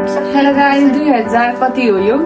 Hello guys 2000 कति हो यो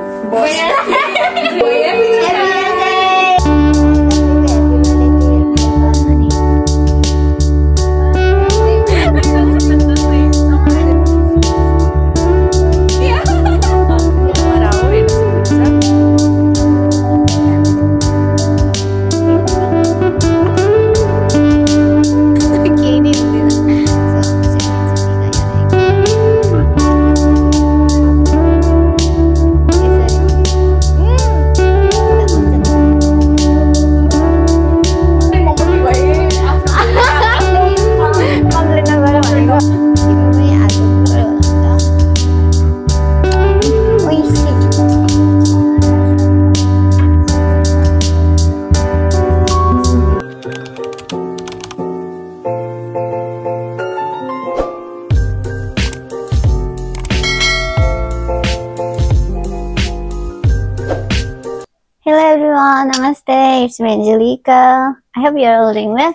Hello everyone, namaste, it's me Angelica. I hope you are all doing well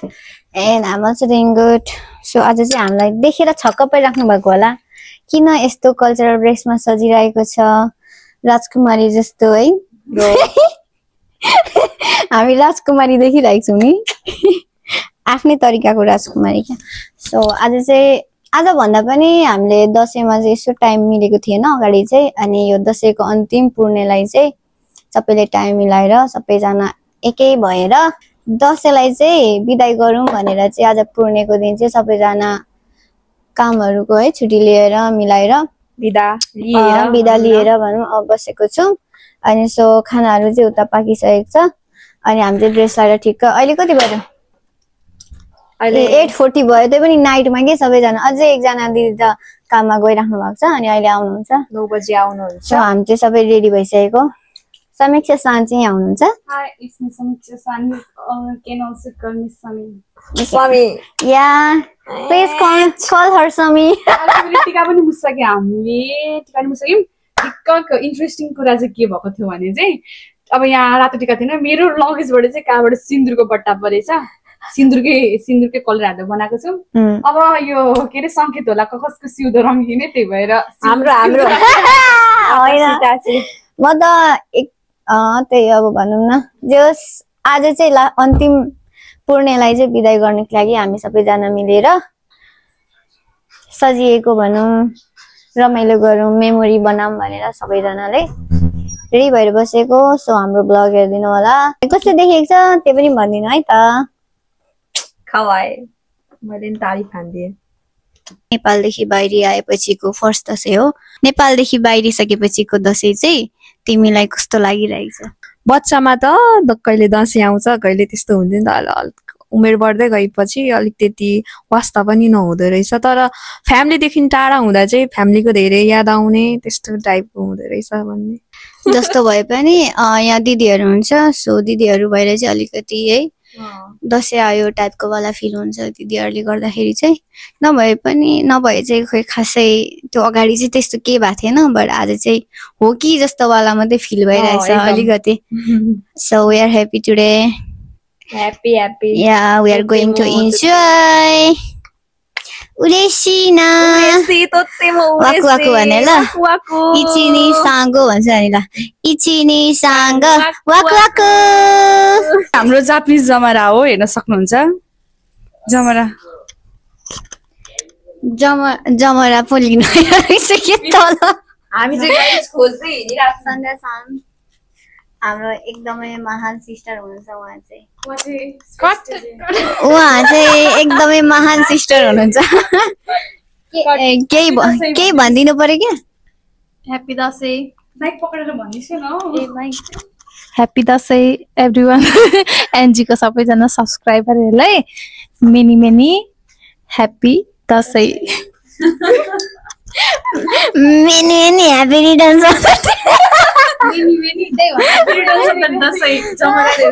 and I'm also doing good. So आज चाहिँ हामीलाई देखेर छक्क परिराख्नु भएको होला किन यस्तो कल्चरल ड्रेसमा सजिरहेको छ राजकुमारी जस्तो है हामी राजकुमारी देखिरहेको छौं नि आफ्नै तरिकाको राजकुमारी क्या सो आज भन्दा पनि हामीले दशैंमा चाहिँ यसो टाइम मिलेको थिएन अगाडि चाहिँ अनि यो दशैंको अन्तिम पूर्णेलाई चाहिँ सबैले टाइम मिलाएर सबैजना एकै भएर दशैंलाई चाहिँ बिदाई गरौँ भनेर चाहिँ आज पूर्णेको दिन चाहिँ सबैजना कामहरुको है छुट्टी लिएर मिलाएर बिदा लिएर भनौं अब बसेको छौं अनि सो खानाहरु चाहिँ उता पाकिसकेको छ अनि हामी चाहिँ ड्रेस लाएर ठिक्क अहिले कति भयो अहिले 8:40 भयो त्यही पनि नाइटमा के सबैजना अझै एकजना दिदी त काममा गइराख्नु भएको छ अनि अहिले आउनुहुन्छ 9 बजे आउनुहुन्छ सो हामी चाहिँ सबै रेडी भइसकेको समीक्षा सान चाहिँ यहाँ हुनुहुन्छ हाय it's me Samiksha San can also call me समी या प्लिज कॉल हर समी अहिले टिका पनि मुसक्यो हामीले टिका पनि मुसक्यौं ठिक्क इन्ट्रेस्टिङ कुरा चाहिँ के भएको थियो भने चाहिँ अब यहाँ रातो टिका थिएन मेरो लगेजबाट चाहिँ काबाट सिन्दुरको बट्टा परेछ सिन्दुरकै कलर हालेर बनाएको छु अब यो के रे संकेत होला कसको सिउँदो रंगिने त्यही भएर हाम्रो हैन म त त्यही अब भनौं न जस आज चाहिँ अन्तिम पूर्णेलाई चाहिँ बिदाई गर्नको लागि हामी सबैजना मिलेर सजिएको भनौं रमाइलो गरौँ मेमोरी बनाऊँ भनेर सबैजनाले रेडी भएर बसेको सो हाम्रो ब्लग हेर्दिनु होला कस्तो देखेको छ त्यो पनि भन्दिनु है त खवाए मैले नि तारिफ हान्दिए नेपालदेखि बाहिर आएपछिको फर्स्ट दशैं हो नेपालदेखि बाहिर सकेपछिको दशैं चाहिँ तिमीलाई कस्तो लागिरहेछ बच्चामा त कहिले दशैं आउँछ कहिले त्यस्तो हुँदैन त उमेर बढ्दै गएपछि अलिक त्यति वास्ता पनि नहुँदो रहेछ तर फ्यामिलीदेखि टाढा हुँदा चाहिँ फ्यामिलीको धेरै याद आउने त्यस्तो टाइपको हुँदो रहेछ भन्ने जस्तो भए पनि यहाँ दिदीहरु हुन्छ सो दिदीहरु भएर चाहिँ अलिकति है दशैं आयो टाइपको वाला फिल हुन्छ दिदीहरुले गर्दाखेरि चाहिँ नभए चाहिँ खोइ खासै त्यो अगाडि चाहिँ त्यस्तो के भएको थिएन बट आज चाहिँ हो कि जस्तो वाला मात्रै फिल भइरहेछ अलिकति so we are happy today happy yeah we are going to enjoy उरेसिना वाकु वाकु भने ल इचिनी सांगो भन्छ नि ल इचिनी सांग वाकु वाकु हाम्रो जापानिज जमरा हो हेर्न सक्नुहुन्छ जमरा पोलिन आइसक्यो तल हामी चाहिँ गाइस खोज्दै हिँडिराख्छौं सान हाम्रो एकदमै महान सिस्टर हुनुहुन्छ उहाँ चाहिँ एकदमै महान सिस्टर हुनुहुन्छ केही भन्दिनु पर्यो क्या ह्यापी दशैं माइक पक्रेर भन्दिस् न ए mic happy Dashain everyone NG को सबैजना सब्स्क्राइबरहरुलाई many happy Dashain many happy returns many त्यही भन्छ दशैं जमरा यो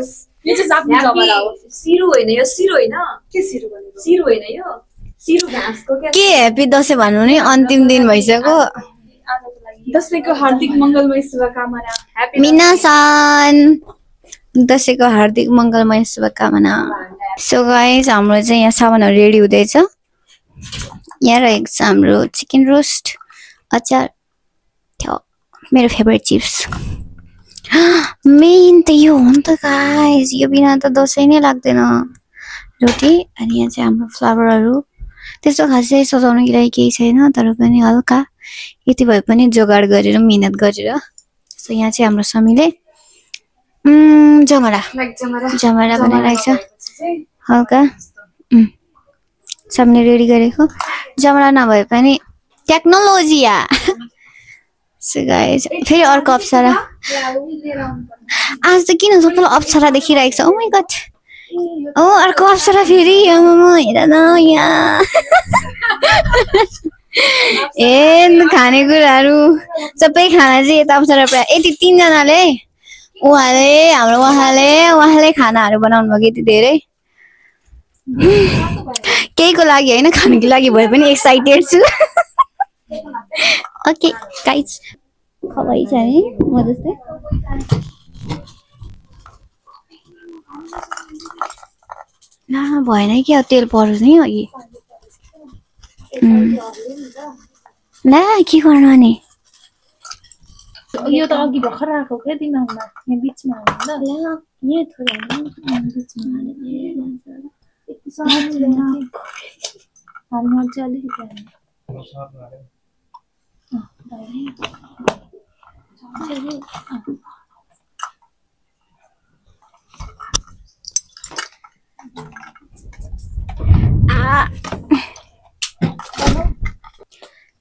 चाहिँ जापानिज जमरा हो सिरु हैन यो सिरु हैन के सिरु भनेको सिरु हैन यो सिरु घाँसको के ह्यापी दशैं भन्नु नि अन्तिम दिन भइसक्यो दशैंको हार्दिक मंगलमय शुभकामना ह्यापी मिनासान दशैंको हार्दिक मंगलमय शुभकामना सो गाइस हाम्रो चाहिँ यहाँ सामानहरु रेडी हुँदैछ यहाँ रहेको छ हाम्रो चिकन रोस्ट अचार मेरो फेभरेट चिप्स मेन त यो हो नि त गाइस यो बिना त दसैँ नै लाग्दैन रोटी अनि यहाँ चाहिँ हाम्रो फ्लावरहरू त्यस्तो खासै सजाउनको लागि केही छैन तर पनि हल्का यति भए पनि जोगाड गरेर मेहनत गरेर सो यहाँ चाहिँ हाम्रो समीले जमरा जमरा बनाइरहेको छ हल्का समीले रेडी गरेको जमरा नभए पनि टेक्नोलोजी या सो गाइस फेरि अर्को अप्सरा आज त किन सबैलाई अप्सरा देखिरहेको छ ओ माय गॉड ओ अर्को अप्सरा फेरि हेर न यहाँ ए खानेकुराहरू सबै खाना चाहिँ यता अप्सरा प्राय यति 3 जनाले उहाँले खानाहरू बनाउनु भयो यति धेरै केहीको लागि हैन खानको लागि भए पनि एक्साइटेड छु ओके गाइस खबै छ नि म जस्तै ला भएन कि तेल पर्छ नि अघि ला के गर्नु अनि यो त अघि भर्खर आएको के दिमागमा यहाँ बीचमा हाल्नु ल यहाँ थोरै हाल्नु बीचमा हाल्नु चाहिँ अलिकति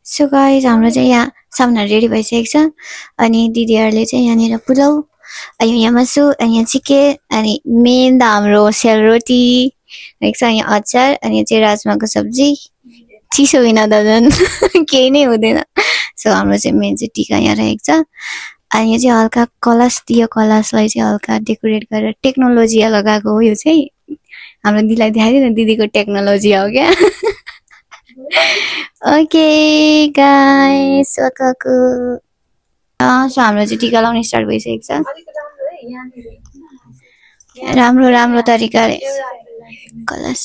सो गाइस हाम्रो चाहिँ यहाँ सामानहरू रेडी भइसकेको छ अनि दिदीहरूले चाहिँ यहाँनिर पुलाउ अनि यहाँ मासु अनि यहाँ चिकन अनि मेन त हाम्रो सेलरोटी रहेको छ यहाँ अचार अनि यहाँ चाहिँ राजमाको सब्जी चिसो बिना त झन् केही नै हुँदैन सो हाम्रो चाहिँ मेन चाहिँ टिका यहाँ रहेको छ अनि यो चाहिँ हल्का कलश दियो कलशलाई चाहिँ हल्का डेकोरेट गरेर टेक्नोलोजी लगाएको हो यो चाहिँ हाम्रो दिदीलाई देखाइदियो न दिदीको टेक्नोलोजी हो क्या ओके गाइस सकाको सो हाम्रो चाहिँ टिका लाउन स्टार्ट भइसकेको छ राम्रो तरिकाले कलश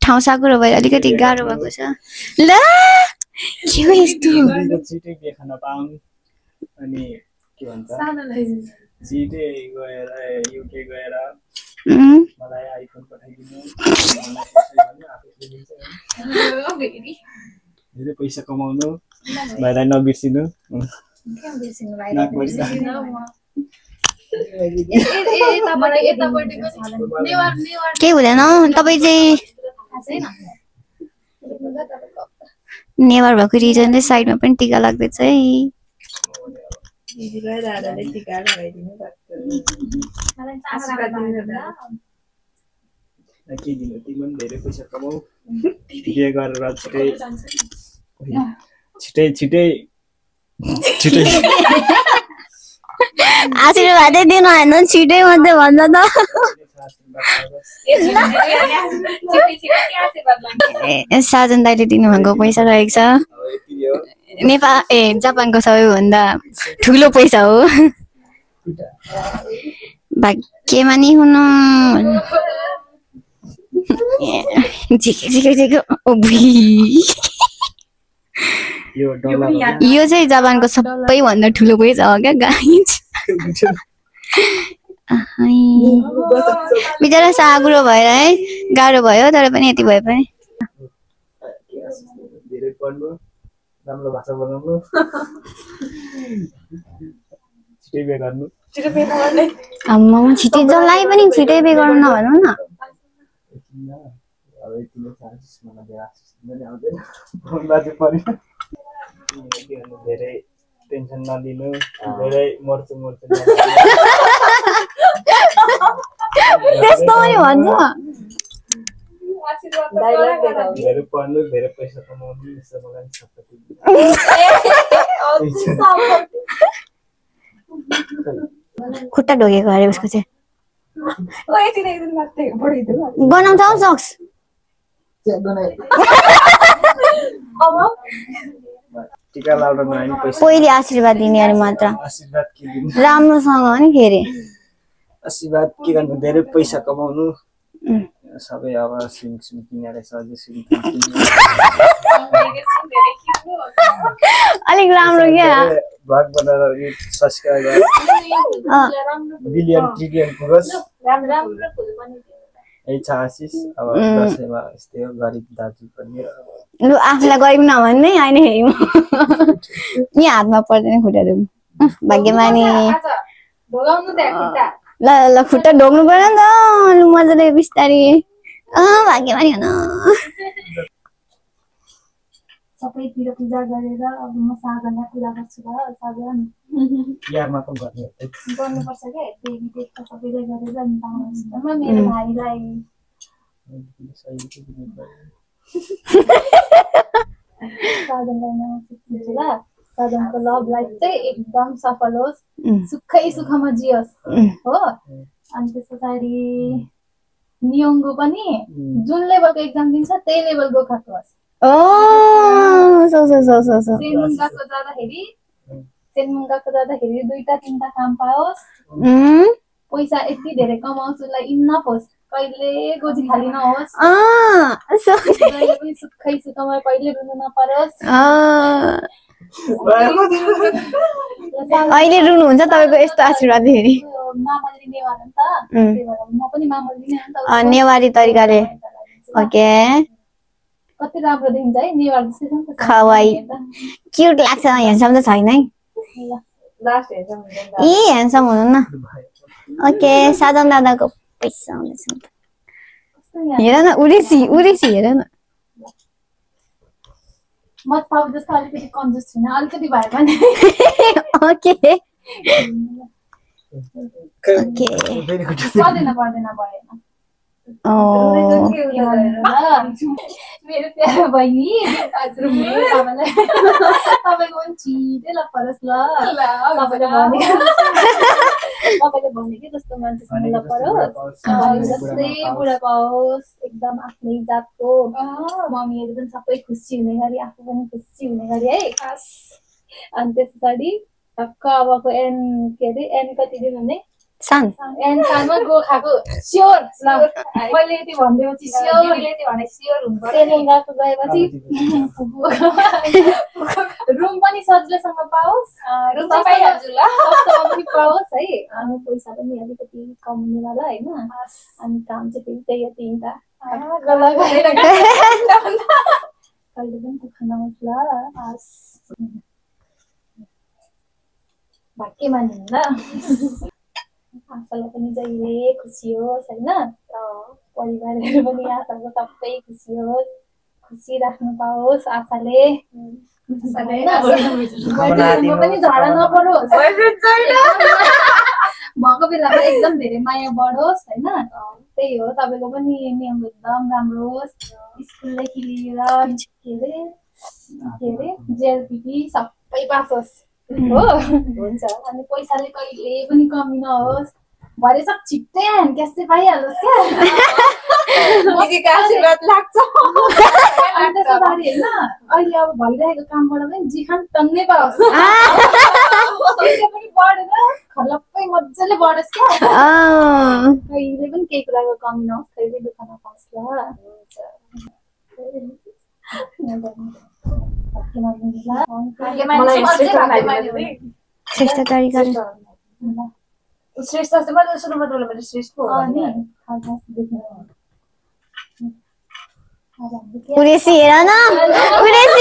ठाउँ साकुरो भएर अलिकति गाह्रो भएको छ ल के हो यस्तो छिटै देख्न पाउँ अनि के भन्छ छिटै गएर युके गएर मलाई आइफोन पठाइदिनु धेरै पैसा कमाउनु भाइलाई नबिर्सिनु के हुँदैन तपाईँ चाहिँ नेवार भएको रिजन चाहिँ साइडमा पनि टिका लाग्दैछ है के दिनु तिमी पनि धेरै पैसा कमाऊ बिहे गरेर छिटै आशीर्वादै दिनु होइन छिटै मात्रै भन्छ त साजन दाइले दिनुभएको पैसा रहेको छ नेपाल जापानको सबैभन्दा ठुलो पैसा हो भाग्यमा नि हुनु यो चाहिँ जापानको सबैभन्दा ठुलो पैसा हो क्या गाइस बिचरा सागुरो भएर है गाह्रो भयो तर पनि यति भए पनि धेरै पढ्नु राम्रो भाषा बनाउनु छिटै बिहे गर्नु आम्मा छिटै जसलाई पनि छिटै बिहे गर्नु नभन्नु न अब यतिले चान्सेस मलाई आउँदैन आउँदैन धेरै टेन्सन नलिनु धेरै मर्छु त्यस्तो पनि भन्छ धेरै पढ्नु धेरै पैसा कमाउनु यसो मलाई खुट्टा ढोगेको अरे उसको चाहिँ बनाउँछ हौ सक्स टिका लाउन नआइनु पैसा पहिले आशीर्वाद दिने अरे मात्र आशीर्वाद के दिनु राम्रोसँग हो नि फेरि आशीर्वाद के गर्नु धेरै पैसा कमाउनु सबै अब सिम किनेर सजिलो अलिक राम्रो क्या ब्लग बनाएर सब्स्क्राइब बिलियन ट्रिलियन पुगोस् राम्रो फुल बनाइदिनु यही छ आशिष अब दसैँमा यस्तै हो गरिब दाजु पनि लु आफूलाई गरिब नभन्ने होइन हेरौँ यहाँ हातमा पर्दैन खुट्टा ढोग्नु भाग्यमानी ढोगाउनु त्यहाँ खुट्टा ल ल खुट्टा ढोग्नु पर्यो नि त लु मजाले बिस्तारी भाग्यमानी हो न सबैतिर पूजा गरेर अब म सागरलाई पूजा गर्छु ल सागन तिहारमा पनि गर्ने गर्नुपर्छ क्या देवी देवता सबैले गरेर अनि तामामा मेरो भाइलाई साधनलाई नमस्ते दिन्छु ल साधनको लभ लाइफ चाहिँ एकदम सफल होस् सुखै सुखमा जियोस् हो अनि त्यस पछाडि नियोङको पनि जुन लेभलको एक्जाम दिन्छ त्यही लेभलको खाएको होस् सेनमुङ्गाको जाँदाखेरि 2-3 काम पाओस् पैसा यति धेरै कमाओस् उसलाई इन्नफ होस् कहिले गोजी खाली नहोस् जहिले पनि सुखै सुखमा कहिले रुनु नपरोस् अहिले रुनुहुन्छ तपाईँको यस्तो आशीर्वाद फेरि मामल्ली नेवार नि त त्यही भएर म पनि मामल्ली नै हो नि त नेवारी तरिकाले ओके कति राम्रो देखिन्छ है नेवार जस्तै छ नि त खवाई क्युट लाग्छ ह्यान्डसम त छैन है लास्ट हेर्छौँ ए ह्यान्डसम हुनु न ओके साधन दादाको पैसा आउँदैछ हेर न उडेसी हेर न म तपाईँ जस्तो अलिकति कन्जुस छैन अलिकति भए पनि ओके पर्दैन भएन मेरो प्यारो बहिनी तपाईँको पनि छिटै लपरोस् ल तपाईँले भनेकै जस्तो मान्छेसँग लपरोस् जस्तै बुढा पाओस् एकदम आफ्नै जातको मम्मीहरू पनि सबै खुसी हुने गरी आफू पनि खुसी हुने गरी है अनि त्यस पछाडि टक्क अबको एन कति दिन हुने सान एन सानमा गोखाको स्योर ल मैले यति भनिदिएपछि स्योर सेलेङ्गाको गएपछि रुम पनि सजिलैसँग पाओस् रुम चाहिँ पाइहाल्छु ल सस्तोमा पनि पाओस् है अनि पैसा पनि अलिकति कम हुनेवाला होइन अनि काम चाहिँ फेरि त्यही हो तिनवटा कहिले पनि दुःख नहोस् ल भाग्य मान्नु ल आशालाई पनि जहिले खुसी होस् होइन परिवारहरू पनि आशाको सबै खुसी होस् खुसी राख्नु पाओस् आशाले पनि झगडा नपरोस् भएको बेलामा एकदम धेरै माया बढोस् होइन त्यही हो तपाईँको पनि नियम एकदम राम्रो होस् स्कुलदेखि लिएर के अरे जेएलपी सबै पास होस् हो हुन्छ अनि पैसाले कहिले पनि कमी नहोस् भरे सब छिट्टै ह्यान्ड क्यास चाहिँ पाइहालोस् क्या आशीर्वाद लाग्छ अनि त्यसपछि होइन अहिले अब भइरहेको कामबाट पनि जिखान टन्नै पाओस् पनि बढेर खलप्पै मजाले बढोस् क्या कहिले पनि केही कुराको कमी नहोस् कहिले दुःख नपाओस् श्रेष्ठ तरिका श्रेष्ठ जस्तो मैले सुरु मात्र मैले श्रेष्ठ हो उडेसी हेर न उडेसी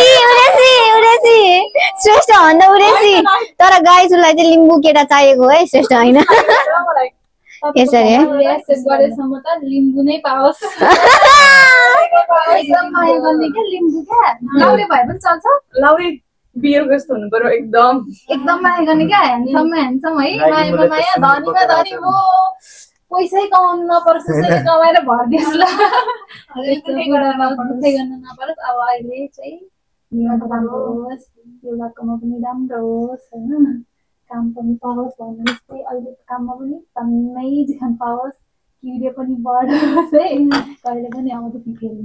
श्रेष्ठ भन्दा उडेसी तर गाईजुलाई चाहिँ लिम्बू केटा चाहिएको है श्रेष्ठ होइन यसरी गरेसम्म त लिम्बू नै पाओस् एकदम माया गर्ने क्या लिम्बू क्या लाउरे भए पनि चल्छ लाउरे बियर जस्तो हुनु पर्यो एकदम माया गर्ने क्या ह्यान्डसम है मायामा माया धनीमा धनी हो पैसै कमाउनु नपरोस् त्यसैले कमाएर भरिदियोस् ल दुःखै गर्नु नपरोस् अब अहिले चाहिँ राम्रो होस् एउटाकोमा पनि राम्रो होस् होइन काम पनि पाओस् भन्नु जस्तै अहिले काममा पनि टन्नै जिखान पाओस् किरे पनि बढोस् है कहिले पनि आउँदो पिखेल्नु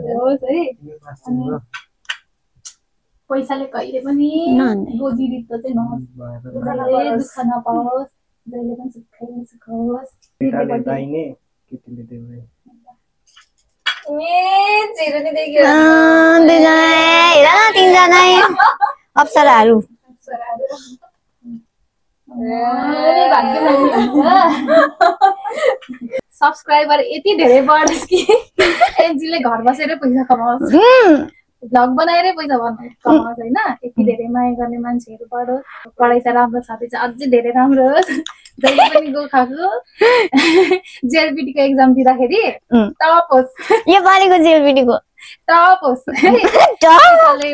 नहोस् है अनि पैसाले कहिले पनि गोजी रित्तो चाहिँ नहोस् जहिले दुःख नपाओस् जहिले पनि सुखै सुख होस् तिनजना अप्सराहरू सब्सक्राइबर यति धेरै बढोस् कि एनजीले घर बसेरै पैसा कमाओस्, भ्लग बनाएरै पैसा कमाओस् होइन। यति धेरै माया गर्ने मान्छेहरू बढोस्, पढाइ त राम्रो छँदै छ, अझै धेरै राम्रो होस्। जहिले पनि गो खाएको जेएलपिटीको एक्जाम दिँदाखेरि टप होस्, यो पालिको जेलपिटीको टप होस्,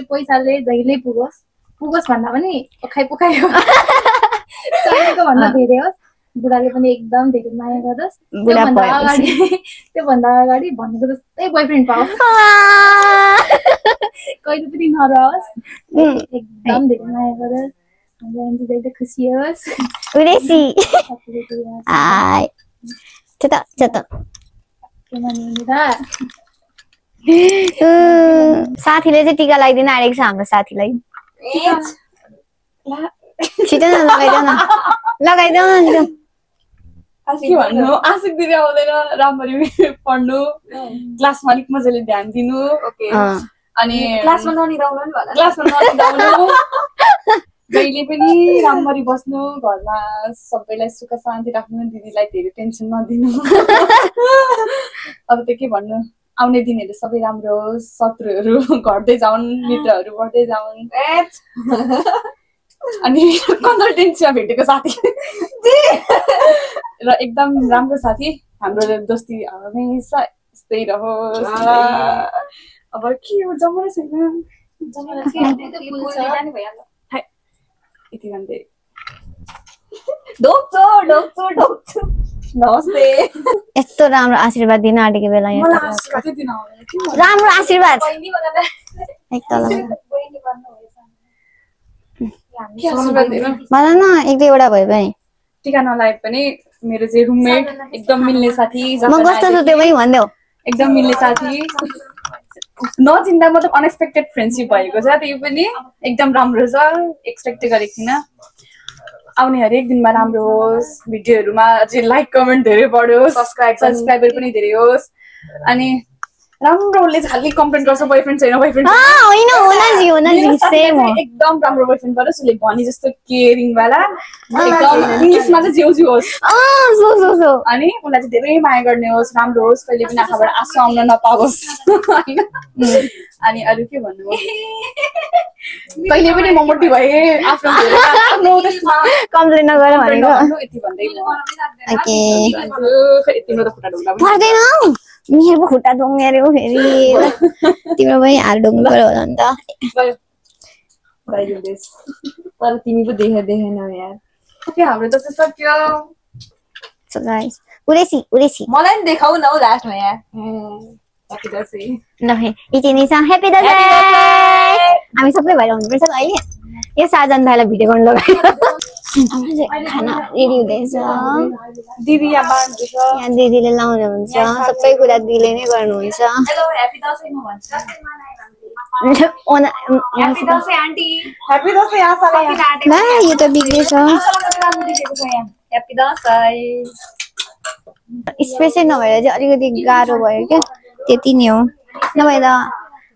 पैसाले जहिले पुगोस् भन्दा पनि पोखाइ हो, चाहिएको भन्दा धेरै होस्। बुढाले पनि एकदम धेरै माया गरोस्, त्योभन्दा अगाडि भनेको जस्तै बोयफ्रेन्ड पाओस्, कहिले पनि नरहोस्, एकदम धेरै माया गरोस्, हाम्रो एन्जी जहिले खुसी होस्। साथीले चाहिँ टिका लगाइदिन आएको छ हाम्रो साथीलाई। छिटो न लगाइदेऊ न। के भन्नु, आशिक दिदी आउँदैन, राम्ररी पढ्नु, क्लासमा अलिक मजाले ध्यान दिनु, अनि क्लासमा ननिदाउनु, जहिले पनि राम्ररी बस्नु, घरमा सबैलाई सुख शान्ति राख्नु, दिदीलाई धेरै टेन्सन नदिनु। अब त के भन्नु, आउने दिनहरू सबै राम्रो होस्, शत्रुहरू घट्दै जाउन्, मित्रहरू बढ्दै जाउन्। अनि कन्सल्टेन्सीमा भेटेको साथी र एकदम राम्रो साथी, हाम्रो दोस्ती हमेसा यस्तै रहोस्। अब के हो, जमाना छैन, यति भन्दै नमस्ते। यस्तो राम्रो आशीर्वाद दिन आँटेको बेला राम्रो आशीर्वाद मलाई न एक दुईवटा भयो भने टिका नलागे पनि मेरो चाहिँ रुममेट एकदम मिल्ने साथी, म कस्तो छु त्यो पनि भनिदेऊ। एकदम मिल्ने साथी, नचिन्ता मतलब अनएक्सपेक्टेड फ्रेन्डसिप भएको छ, त्यो पनि एकदम राम्रो छ, एक्सपेक्टै गरेको थिइनँ। आउने हरेक दिनमा राम्रो होस्, भिडियोहरूमा अझै लाइक कमेन्ट धेरै बढोस्, सब्सक्राइबर पनि धेरै होस्। अनि राम्रो उसले चाहिँ खालि कम्प्लेन गर्छ बोयफ्रेन्ड छैन, बोयफ्रेन्ड एकदम राम्रो बोयफ्रेन्ड गरोस्, उसले भने जस्तो केयरिङ वाला, एकदम इङ्ग्लिसमा चाहिँ जेउ होस्, अनि उसलाई चाहिँ धेरै माया गर्ने होस्, राम्रो होस्, कहिले पनि आँखाबाट आँसु आउन नपाओस् होइन। अनि अरू के भन्नु, कहिले पनि म मोटी भए आफ्नो कम्प्लेन नगर भनेको यति भन्दै मेरो खुट्टा डुङ्गे अरे फेरि तिम्रो पनि हाल डुङ्नु पर्यो होला नि त। तर तिमी पो देखेन यार, हाम्रो त सक्यो। उरेसी मलाई नि देखाउ न हौ लास्टमा यार। ल ह्याप्पी दसैँ। हामी सबै भएर हुनुपर्छ अहिले। यो साजन दाइलाई भिडियो गर्नु लगायो, खाना रेडी हुँदैछ, दिदी यहाँ दिदीले लाउनु हुन्छ, सबै कुरा दिदीले नै गर्नुहुन्छ। यो त बिग्रेछ, स्पेसै नभएर चाहिँ अलिकति गाह्रो भयो क्या, त्यति नै हो। नभए त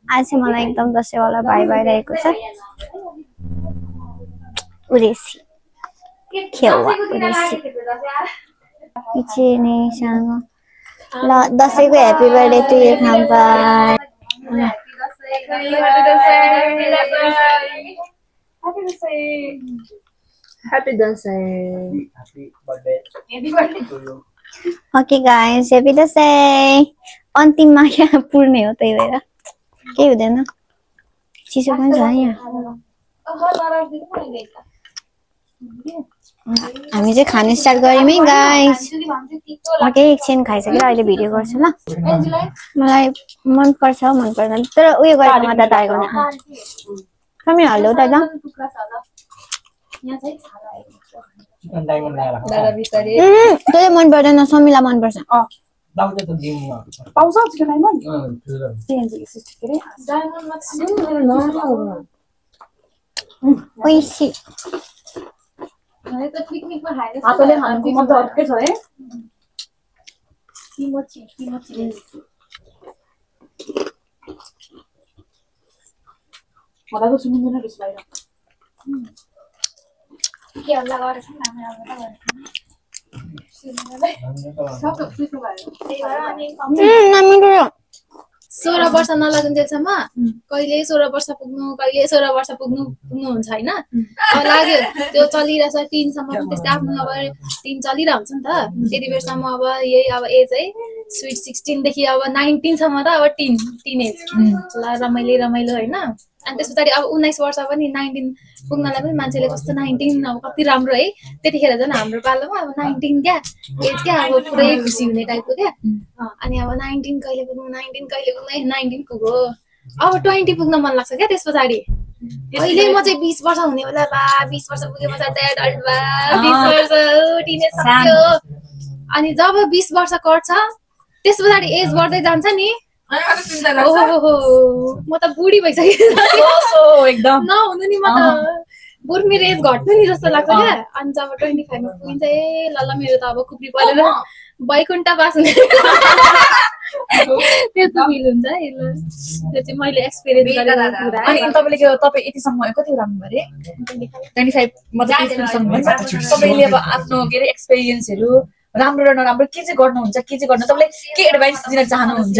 आज चाहिँ मलाई एकदम दसैँवाला भाइ भइरहेको छ। उरेसी ल दसैँको happy birthday to you Khampa. Okay guys, happy Dashain. अन्तिममा क्या पुर्ने हो, त्यही भएर केही हुँदैन, चिसो पनि छ यहाँ। हामी चाहिँ खान स्टार्ट गऱ्यौँ है गाइस। म केही एकछिन खाइसकेर अहिले भिडियो गर्छु ल। मलाई मनपर्छ मनपर्दैन, तर उयो गरेको मात्र त आएको कमी हाल्यो त ल। तँलाई मन पर्दैन, समीलाई मनपर्छ। हातले खानुको मजा अर्कै छ है। मलाई त सुनिँदैन रहेछ बाहिर। के हल्ला गरेछ नि हामी अब त सबै सुत्नु भयो त्यही भएर अनि 16 वर्ष नलागुन्जेलसम्म कहिले 16 वर्ष पुग्नु कहिले 16 वर्ष पुग्नु हुन्छ हैन लाग्यो त्यो चलिरहेछ 3 सम्म पनि त्यस्तै आफ्नो अब 3 चलिरहेको हुन्छ नि त त्यति बेरसम्म अब यही अब एज है स्वीट 16 देखि अब 19 सम्म त अब टिनेज ल रमाइलो हैन अनि त्यसपछि अब 19 वर्ष पनि 19 पुग्नलाई पनि मान्छेले कस्तो 19 अब कति राम्रो है त्यतिखेर झन् हाम्रो पालोमा अब 19 क्या एज क्या अब पुरै खुसी हुने टाइपको क्या अनि अब 19 कहिले पुग्नु 19 पुग्यो अब 20 पुग्न मन लाग्छ क्या त्यस पछाडि अहिले म चाहिँ 20 वर्ष हुने बेला बा 20 वर्ष पुगे पछाडि त एडल्ट बा 20 वर्ष टिनेज सक्यो अनि जब 20 वर्ष कट्छ त्यस पछाडि एज बढ्दै जान्छ नि ओहो म त बुढी भइसकेँ एकदम नहुनु नि म त बरु मेरो एज घट्नु नि जस्तो लाग्छ क्या अनि जब 25 मा पुगिन्छ ए ल मेरो त अब खुप्री परेर बैकुण्ठ बास हुने त्यस्तो फिल हुन्छ है ल त्यो चाहिँ मैले एक्सपिरियन्स गरेको कुरा अनि तपाईँ यतिसम्म कति राम्रो अरे 25 मतलब तपाईँले अब आफ्नो के अरे एक्सपिरियन्सहरू राम्रो र नराम्रो के चाहिँ गर्नुहुन्छ के चाहिँ गर्नु तपाईँले के एडभाइस दिन चाहनुहुन्छ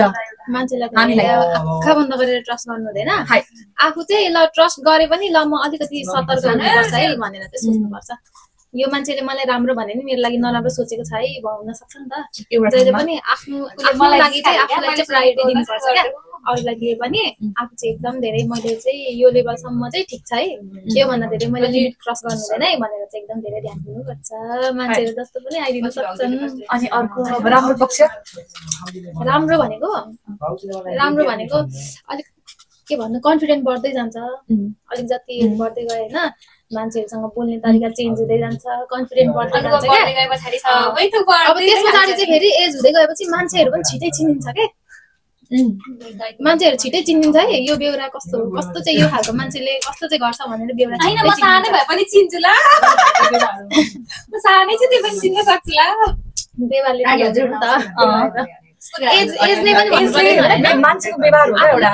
मान्छेलाई आँखा बन्द गरेर ट्रस्ट गर्नु हुँदैन आफू चाहिँ ल ट्रस्ट गरे पनि ल म अलिकति सतर्क हुनुपर्छ है भनेर चाहिँ सोच्नुपर्छ यो मान्छेले मलाई राम्रो भने नि मेरो लागि नराम्रो सोचेको छ है हुन सक्छ नि त जहिले पनि आफ्नो लागि चाहिँ आफूलाई चाहिँ प्रायोरिटी दिनुपर्छ क्या अरूलाई दिए पनि आफू चाहिँ एकदम धेरै मैले चाहिँ यो लेभलसम्म चाहिँ ठिक छ है योभन्दा धेरै मैले लिमिट क्रस गर्नु हुँदैन है भनेर चाहिँ एकदम धेरै ध्यान दिनुपर्छ मान्छेहरू जस्तो पनि आइदिनु सक्छन् अनि अर्को राम्रो पक्ष राम्रो भनेको अलिक के भन्नु कन्फिडेन्ट बढ्दै जान्छ अलिक जति बढ्दै गयो होइन मान्छेहरूसँग बोल्ने तरिका चेन्ज हुँदै जान्छ कन्फिडेन्ट बढ्दै जान्छ क्या अब त्यस पछाडि चाहिँ फेरि एज हुँदै गएपछि मान्छेहरू पनि छिटै चिनिन्छ के मान्छेहरू छिटै चिनिन्छ है यो बेउरा कस्तो चाहिँ यो खालको मान्छेले कस्तो चाहिँ गर्छ भनेर बेउरा हैन म सानै भए पनि चिन्छु ला म सानै छु त्यो पनि चिन्न सक्छु ला देवालले हजुर त एजले पनि मान्छेको व्यवहार हो एउटा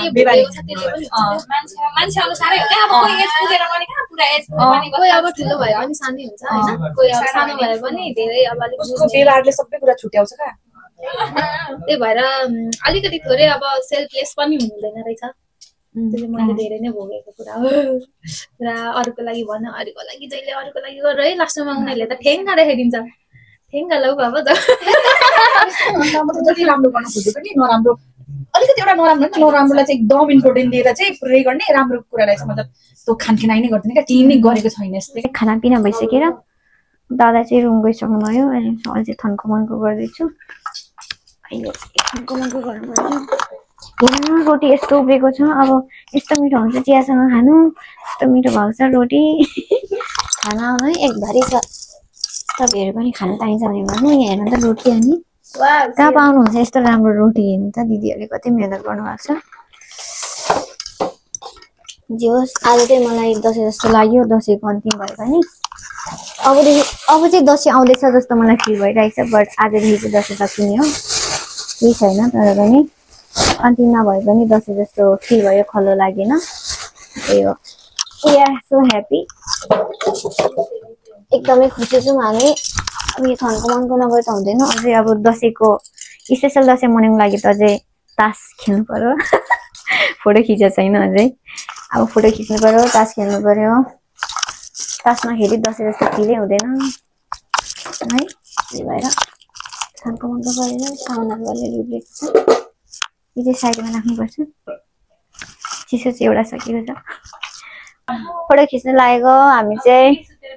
मान्छे अनुसारै हो क्या अब कोही एज पुगेर पनि कहाँ पुरा एज पनि कोही अब ठुलो भयो अनि सानै हुन्छ हैन कोही अब सानो भए पनि धेरै अब अलिक उसको व्यवहारले सबै कुरा छुट्याउँछ का त्यही भएर अलिकति थोरै अब सेल्फलेस पनि हुँदैन रहेछ त्यसले मैले धेरै नै भोगेको कुरा हो पुरा अरूको लागि भन्नु अरूको लागि जहिले अरूको लागि गरेर है लास्टमा उनीहरूले त ठेङ्गा देखाइदिन्छ ठेङ्गा लौ बाबा त जति राम्रो गर्न खोजे पनि नराम्रो अलिकति एउटा नराम्रोलाई चाहिँ एकदम इम्पोर्टेन्ट दिएर चाहिँ पुरै गर्ने राम्रो कुरालाई चाहिँ मतलब त्यो खानखिनाइ नै गर्दैन क्या टिम नै गरेको छैन यस्तै खानापिना भइसकेर दादा चाहिँ रुम गइसक्नुभयो अनि अझै थन्कोमन्को गर्दैछु अहिले थन्कोमन्को गर्नुपर्छ रोटी यस्तो उब्रेको छ अब यस्तो मिठो हुन्छ चियासँग खानु यस्तो मिठो भएको छ रोटी खाना आउनु है एकभरि छ तपाईँहरू पनि खान चाहिन्छ भने भन्नु यहाँ हेर्नु त रोटी अनि कहाँ पाउनुहुन्छ यस्तो राम्रो रोटी हेर्नु त दिदीहरूले कति मिहिनेत गर्नुभएको छ जे होस् आज चाहिँ मलाई दसैँ जस्तो लाग्यो दसैँको अन्तिम भयो भने अब चाहिँ दसैँ आउँदैछ जस्तो मलाई फिल भइरहेको छ बट आजदेखि चाहिँ दसैँ सकिने हो केही छैन तर पनि अन्तिम नभए पनि दसैँ जस्तो फिल भयो खल्लो लागेन त्यही हो वी आर सो ह्याप्पी एकदमै खुसी छौँ हामी अब यो थन्कोमनको नगएर त हुँदैन अझै अब दसैँको स्पेसल दसैँ मनाउनु लागि त अझै तास खेल्नु पर्यो फोटो खिचेको छैन अझै अब फोटो खिच्नु पर्यो तास खेल्नु पर्यो तास नखेली दसैँ जस्तो फिलै हुँदैन है त्यही भएर थन्कोमनको गरेर साउन्डहरू गरेर उब्रेको छ यो चाहिँ साइडमा राख्नुपर्छ चिसो चाहिँ एउटा सकिएको छ फोटो खिच्न लागेको हामी चाहिँ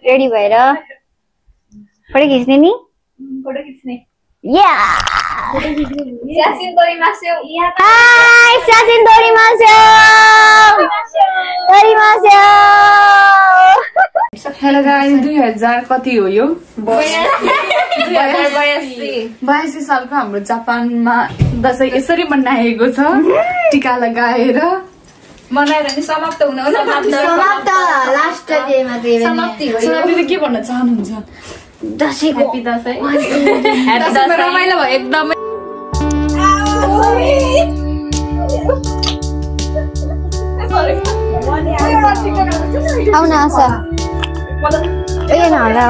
रेडी भएर फोटो खिच्ने नि फोटो खिच्ने स्यासिन दोरी मास्यो हेलो गाइस 2000 कति हो यो 82 सालको हाम्रो जापानमा दसैँ यसरी मनाएको छ टीका लगाएर मनाएर नि समाप्त हुन समाप्त लास्ट डेमा समाप्ति के भन्न चाहनुहुन्छ दसैँको ह्यापी दसैँ रमाइलो भयो एकदमै सरी आउन आउँछ ए नहोला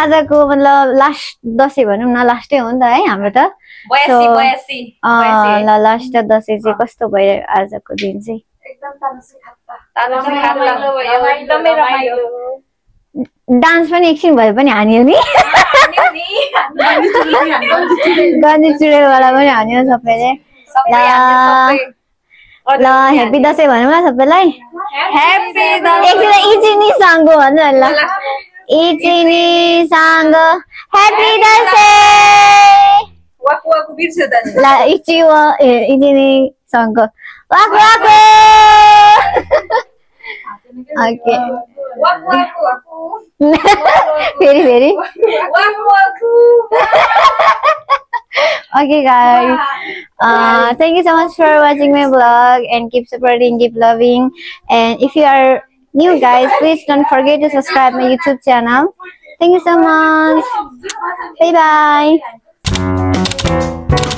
आजको मतलब लास्ट दसैँ भनौँ न लास्टै हो नि त है हाम्रो त ल लास्ट दसैँ चाहिँ कस्तो भयो आजको दिन चाहिँ डान्स पनि एकछिन भए पनि हान्यो नि गन्जी चुडेलवाला पनि हान्यो सबैले ल ह्याप्पी दसैँ भनौँ न सबैलाई एकछिन इचिनी साङ्गो भन्नु ल इचिनी साङ्गो ह्याप्पी दसैँ ल इचिनी साङ्गो वाक वाक ओके फेरि okay guys thank you so much for watching my vlog and keep supporting, keep loving, and if you are new guys, please don't forget to subscribe my YouTube channel. Thank you so much. Bye bye.